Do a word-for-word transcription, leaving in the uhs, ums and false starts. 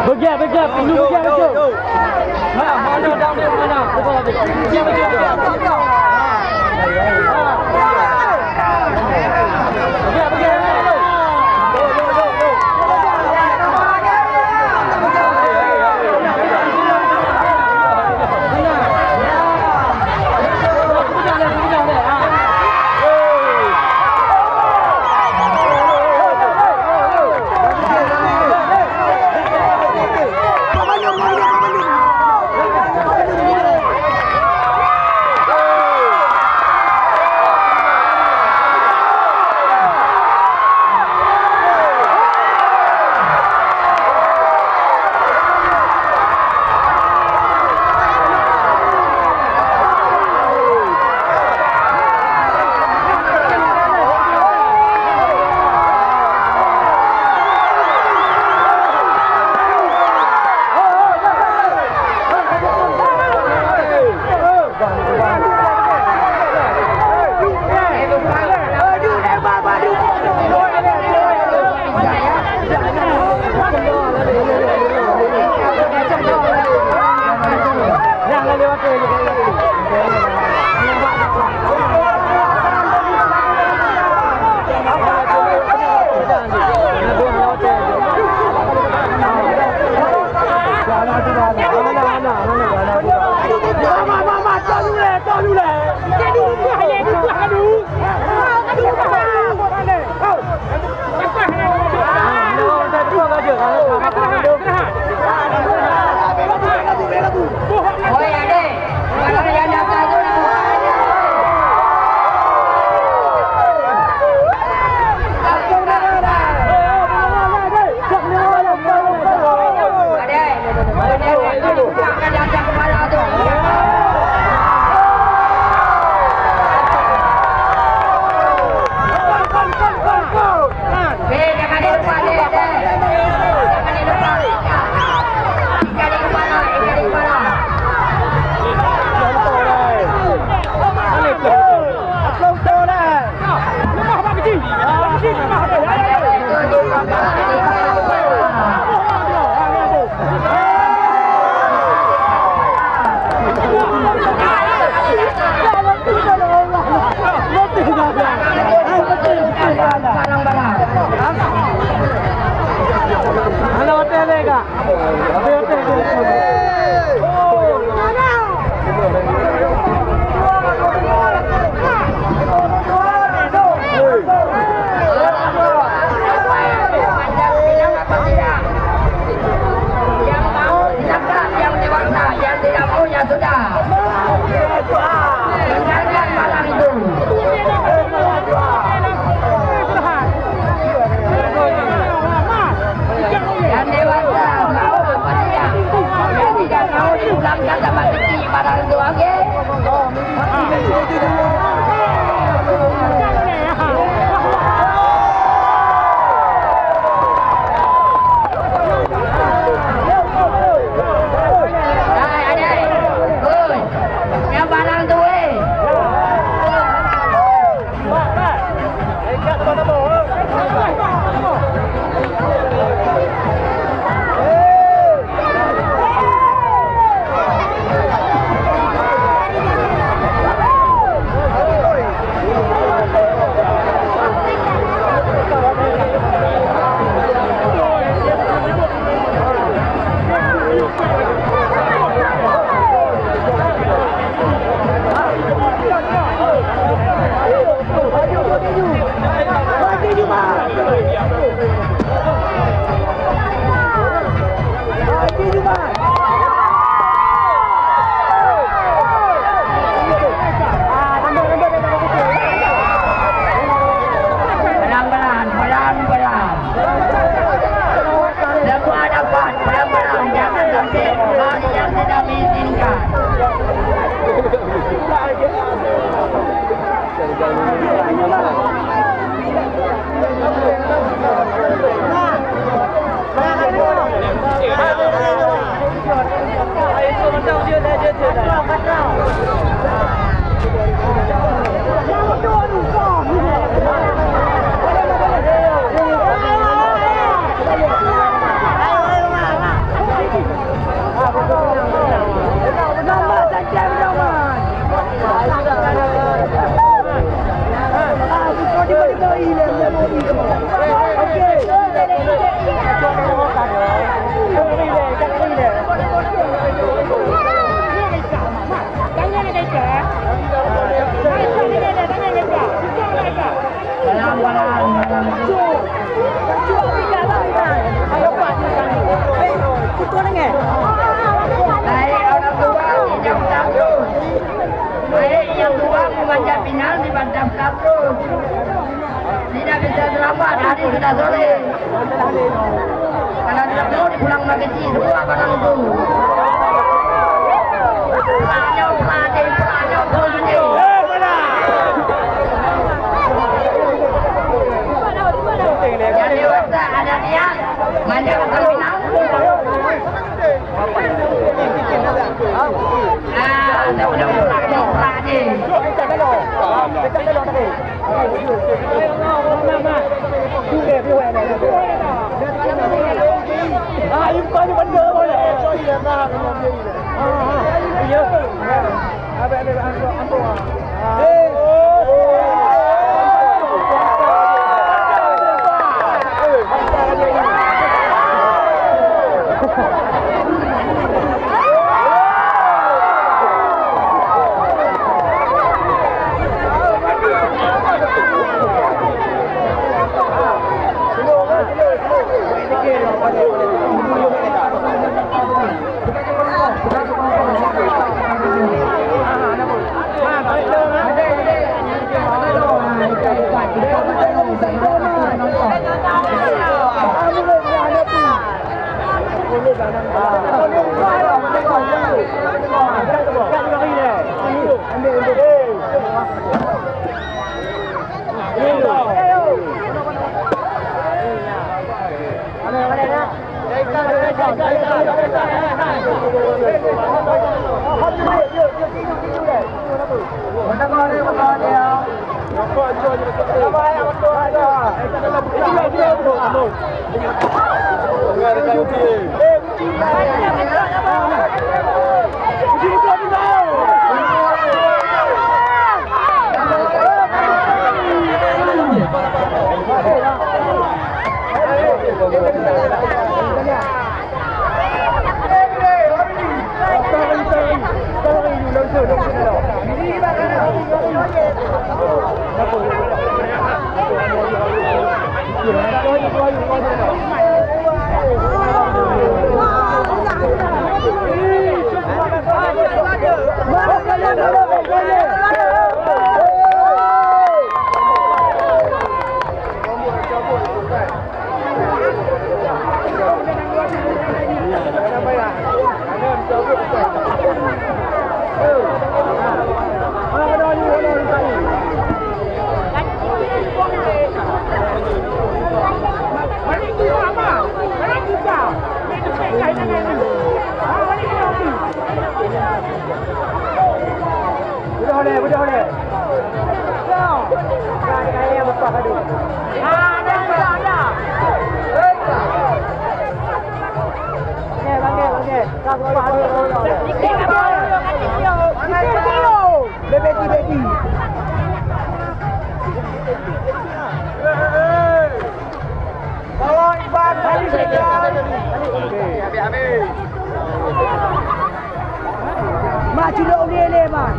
Beujeuet, beujeuet, pindu beujeuet, beujeuet. Ha, mana dang dia, mana? Beujeuet, beujeuet, beujeuet. Ha. Beujeuet, beujeuet, beujeuet. Yang mau zakat, yang dewasa, yang tidak mau, ya sudah. Tinggalkan barang itu. Yang dewasa mau apa tidak? Yang tidak mau dipulangkan sama kecil barang itu, oke? Pelan-pelan, pelan-pelan. Semua dapat, pelan-pelan. Jangan sampai hari yang tidak mengizinkan. Tidak bisa terlambat, hari sudah sore. Kalau tidak mau dipulang bagi si semua barang itu. Pelanyo, pelanyo, pelanyo, pelanyo. Yang dewasa ada niat, maju ke Minang. Ah, dah udah perak ni, perak ni. Udah leh, udah leh. Nah, dia kaya bekas tadi. Ah, dah, dah, dah. Bangke, bangke, bangke. Ka bekas tadi. Beti, beti. Kalau Iban habis saja. Mak culok ulih lé, Mak.